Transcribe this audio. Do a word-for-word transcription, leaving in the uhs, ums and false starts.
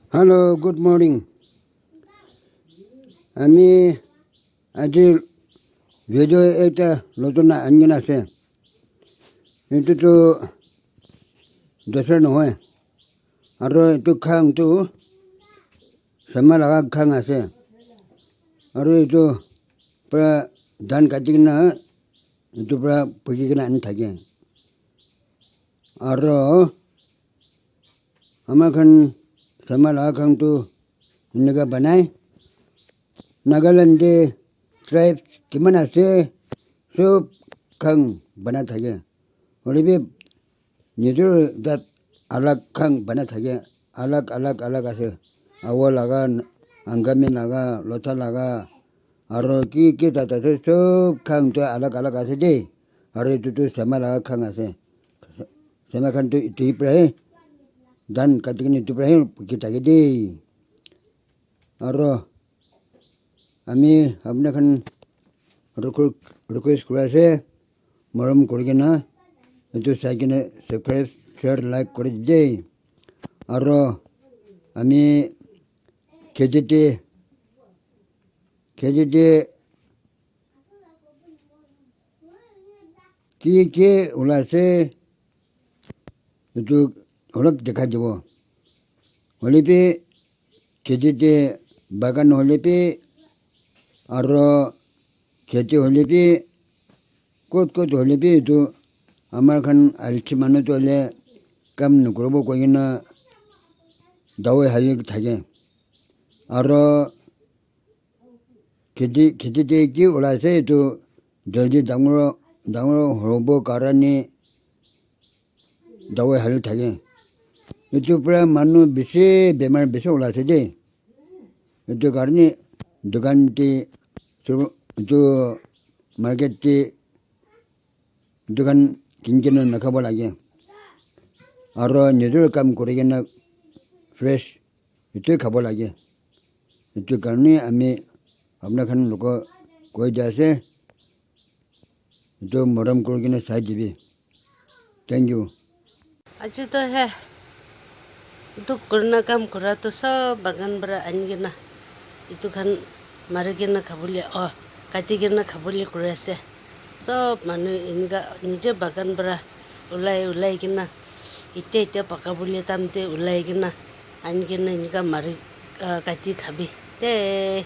Hello, good morning. Ami aji video ekta lotona anina ase. Itu tu dusra nohoi. Aro itu khang tu sama laga khang ase. Aro itu pra dhan kati kena itu pra puki kena ani thake. Aro ama khan sama laga khang tu enika banai. Nagaland te tribe kiman ase, sob khang banai thake. Hoile bi nijor jat alag khang banai thake, alag alag alag ase. Awo laga, Angami laga, Lotha laga, aro ki ki jat ase, sob khang tu alag alag ase de. Aro itu tu sama laga khang ase. Sama khan tu itu pra he, dhan kati kena itu pra he puki thake de. Aro ami apna khan requ-, request kuri ase, morom kuri kena itu sai kena subscribe, share, like kuri de. Aro ami kheti te, kheti te ki ki ulai ase, itu olop dikhai dibo. Hoile bi kheti te bagan hoile bi aro kheti hoile bi kot kot hoile bi itu amar khan alsi manu tu hoile kam nokuribo koi kena dawai hali thake. Aro kheti, kheti te ki ulai ase itu jaldi dangor, dangor hobo karne dawai hali thake. Itu pra manu bishi bemar bishi ulai ase de. Itu karne dukan te, itu market te dukan kini kena nakhabo lage. Aro nijor kam kuri kena fresh itu khabo lage. Itu karne ami apna khan logo koi ja ase. Itu morom kuri kena sai dibi. Thank you. Aji to he. Itu kurna kam kura to sob bagan para ani kena. Itu khan mari kena khabole, oh, kati kena khabole kuri ase. Sob manu enika nije bagan para ulai ulai kena. Ite ite paka bole tam te ulai kena. Ani kena enika mari, ah, kati khabi. Te.